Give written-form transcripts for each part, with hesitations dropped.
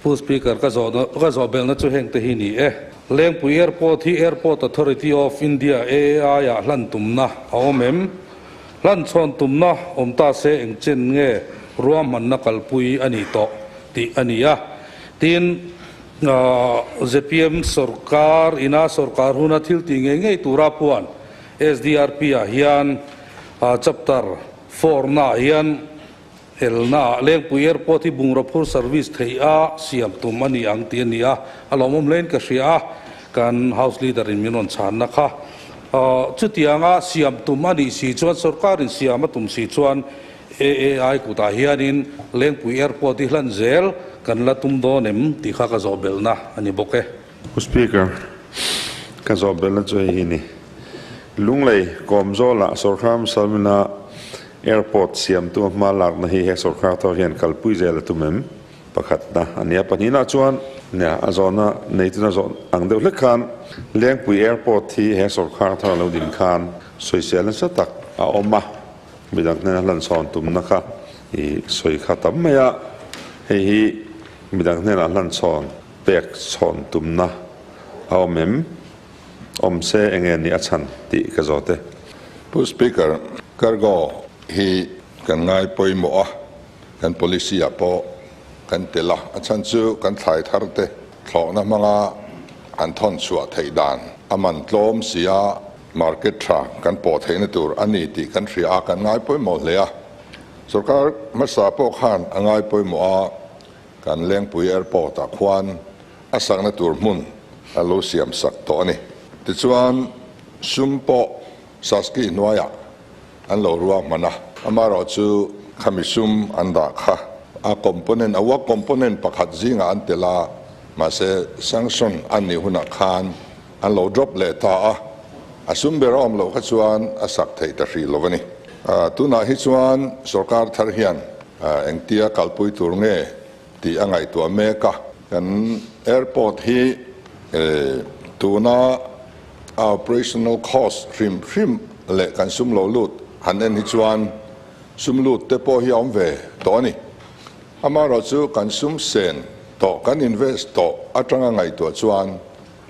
Pu Speaker, ka zawhna ka zawh belhna chu heng te hi ni e. Lengpui Airport hi Airport Authority of India, AAI, ah hlan tumna a awm em? Hlan chhawn tumna awm ta se eng chen nge ruahmanna kalpui a nih tawh tih a ni a. Tin, zpm sorkar ina sorkar huna thil tih ngei ngei tura puan SDRP ah hian chapter four-naah hian Elna ah Lengpui Airport hi bungraw phur service theih a siam tum a ni ang tih a ni a, a lawmawm hlein ka hria a, kan House Leader in min rawn chhanna kha. Chutianga siam tum a nih si chuan sorkarin siam a tum si chuan AAI kutah hianin Lengpui Airport hi hlan zel kan la tum dawn em tih kha ka zawh belhna a ni bawk e. Pu Speaker, ka zawh belhna chu hei hi ni. Lunglei Kawmzawlah sorkar hmasa Airport siamtu a hma lakna hi he sorkar thar hian kalpui zel a tum em? Pakhatna a nia. Pahnihna chuan nia a zawhna neituna zawh ang deuh hlek khan Lengpui Airport hi he sorkar thar a lo din khan sawisel nasa tak a awm a, midang hnena hlanchhawn tumna kha i sawi kha tam mai a, hei hi midang hnena hlanchhawn pek chhawn tumna a awm em? Awm se enge ni a chhan tih ka zawt e. Pu Speaker, cargo hi kan ngai pawimawh a, kan policy ah pawh kan tel a, a chhan chu kan thlai thar te thlawhna hmanga an thawn chhuah theih dan a man tlawm si a, market tha kan pawh theihna tur a ni tih kan hria a, kan ngai pawimawh hle a. Sorkar hmasa pawh khan a ngai pawimawh a, kan Lengpui Airport ah khuan a sakna tur hmun a lo siam sak tawh a ni. Tichuan, sum pawh Saski hnuaiah an lo ruahman a, amaherawh chu khami sum an dah kha a component, a work component pakhat zingah an tel a, mahse sanction an nih hunah khan an lo drop leh ta a, a sum ber a awm loh kha chuan a sak theih ta hrih lo a ni. Tunah hi chuan sorkar thar hian engtia kalpui tur nge tih a ngaihtuah mek a. Kan airport hi tuna a operational cost hrim hrim leh kan sum lo lut han en hi chuan sum lut te pawh hi a awm ve tawh a ni. Amaherawh chu kan sum sen tawh, kan invest tawh atanga ngaihtuah chuan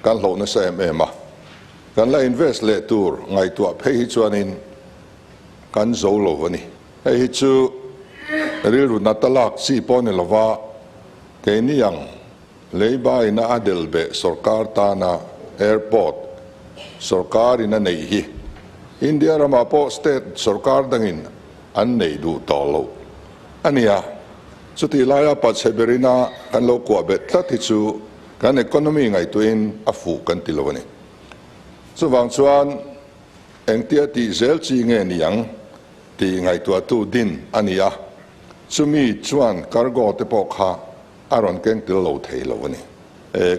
kan hloh nasa em em a. Kan la invest leh tur ngaihtuah phei hi chuanin kan zo lo a ni. Hei hi chu rilru nata lak chi pawh ni lova, keini ang leiba ina a del beh sorkar tana airport sorkar in a neih hi India ramah pawh state sorkar dangin an neih duh tawh loh a nia. Chutih laia pachhe berina kan lo kuah bet tlat hi chu kan economy ngaihtuahin a fuh kan ti lo a ni. Chuvang chuan engtia tih zel chi nge ni ang? Tih ngaihtuahtu din a ni a, chumi chuan cargo te pawh kha a rawn keng tel lo thei lo a ni.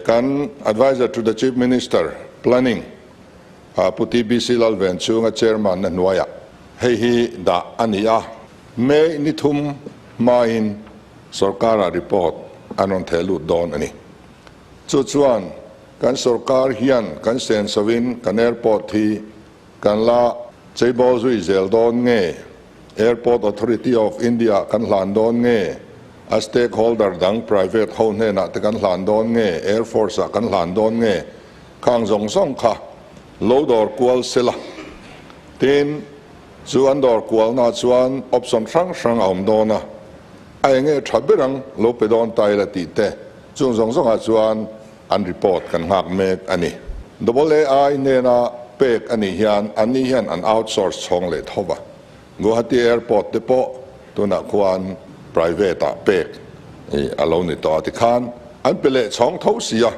Kan Adviser to the Chief Minister, Planning, Pu TBC Lalven chhunga Chairman na hnuaiah hei hi dah a ni a, May ni thum hmain sorkara report an rawn theh lut dawn a ni. Chu chuan kan sorkar hian kan senso-in kan airport hi Kan la cheibawl zui zel dawn nge? Airport Authority of India kan hlan dawn nge? A stakeholder dang private ho hnenah te kan hlan dawn nge? Air Force ah kan hlan dawn nge? Khang zawng zawng kha lo dawr kual sela. Tin, chu an dawr kualna chuan option hrang hrang a awm dawn a, a enge tha ber ang lo pe dawn ta ila tih te chung zawng zawngah chuan An report kan nghak mek a ni. Double AI hnena pek a nih hian anni hian an outsource chhawng leh tho va. Guwahati Airport te pawh tunah khuan private ah pek a lo ni tawh a tikhan an pe leh chhawng tho si a.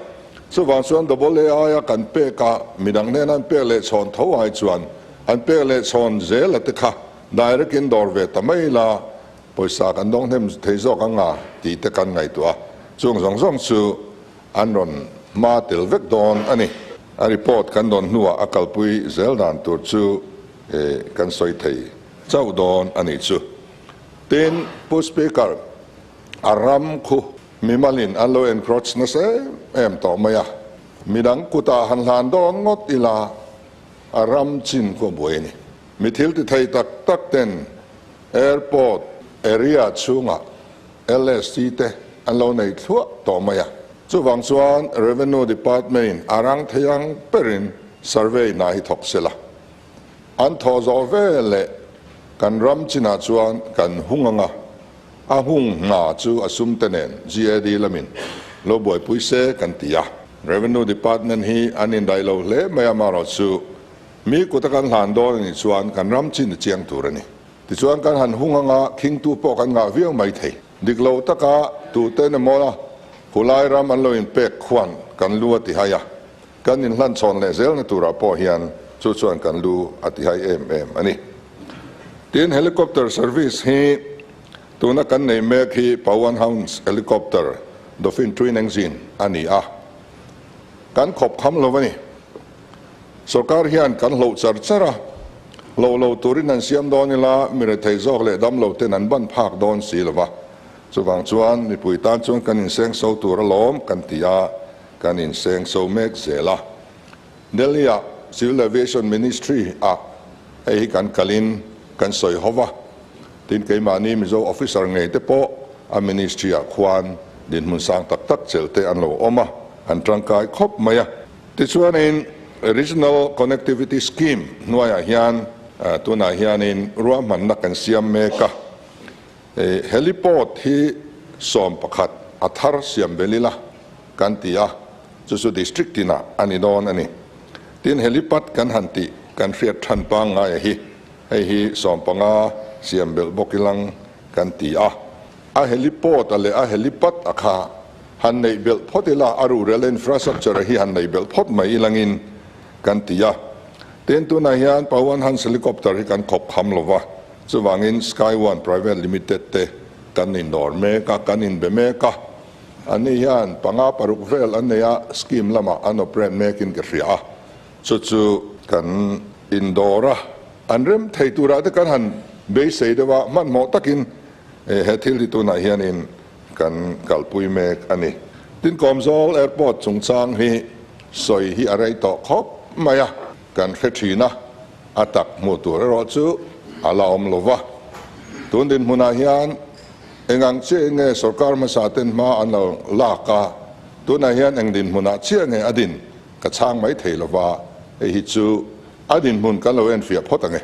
Chuvang chuan Double AI a kan pek a midang hnena an pek leh chhawn tho ai chuan an pek leh chhawn zel a te kha direct in dawr ve ta mai la Pawisa kan dawng hnem thei zawk ang a tih te kan ngaihtuah a, chung zawng zawng chu an rawn hma tel vek dawn a ni. A report kan dawn hnuah a kalpui zel dan tur chu kan sawi thei chauh dawn a nih chu. Tin, Pu Speaker, a ram khu mimalin an lo encroach nasa em em tawh mai a, midang kutah han hlan dawn ngawt ila a ram chin khu a buai a ni. Mi thil ti thei tak tak ten Airport area chhungah LSC te an lo nei thluah tawh mai a. Chuvang chuan Revenue Department in a rang thei ang berin survey hna hi thawk sela. An thawh zawh veleh kan ram chinah chuan kan hung anga a hung hna chu a sum te nen GAD lamin lo buaipui se kan ti a. Revenue Department hi an indaih lo hle mai a, amaherawhchu mi kuta kan hlan dawn a nih chuan kan ram chin a chiang tur a ni. Tichuan kan han hung anga khingtu pawh kan ngah viau mai thei. Dik lo taka tuten emaw la khulai ram an lo inpek khuan kan lu a ti hai a, kan inhlan chhawn leh zelna turah pawh hian chu chuan kan lu a ti hai em em a ni. Tin, helicopter service hi tuna kan nei mek hi Pawan Hounds Helicopter Dauphin Twin Engine a ni a, kan khawp kham lo a ni. Sorkar hian kan hloh char char a, hloh lo turin an siam dawn ila mi rethei zawk leh dam lo ten an ban phak dawn si lo va. Chuvang chuan mipui tan chuan kan inseng so tur alawm kan ti a, kan inseng so mek zel a. Delhi ah Civil Aviation Ministry ah hei hi kan kalin kan sawi ho va, tin keimahni Mizo officer ngei te pawh a ministry ah khuan dinhmun sang tak tak chelh te an lo awm a, an tangkai khawp mai a. Tichuanin Regional Connectivity Scheme hnuaiah hian tunah hianin ruahmanna kan siam mek a, heliport hi 11 a thar siam bel ila kan ti a, chu chu district tinah a ni dawn a ni. Tin, helipad kan han tih kan hriat than pangngaia hi hei hi 15 siam belh bawk ilang kan ti a. A heliport a leh a helipad a kha han neih belh phawt ila, a rural infrastructure hi han neih belh phawt mai ilangin kan ti a. Tin, tunah hian Pawan Hans helicopter hi kan khawp kham lo va, chuvangin Sky One Private Limited te kan innawr mek a, kan inbe mek a. Anni hian panga paruk vel an nei a, scheme lamah an operate mekin ka hria a, chu chu kan indawr a, an rem thei turah te kan han beisei deuh a, hmanhmawh takin He thil hi tunah hianin kan kalpui mek a ni. Tin, Kawmzawl Airport chungchang hi sawi hi a rei tawh khawp mai a, kan hre thin a, a tak hmuh tur erawh chu a la awm lo va. Tun dinhmunah hian eng ang chiah nge sorkar hmasa ten hma an lo lak a, tunah hian eng dinhmunah chiah nge a din ka chhang mai thei lo va, hei hi chu a dinhmun kan lo enfiah phawt ang e.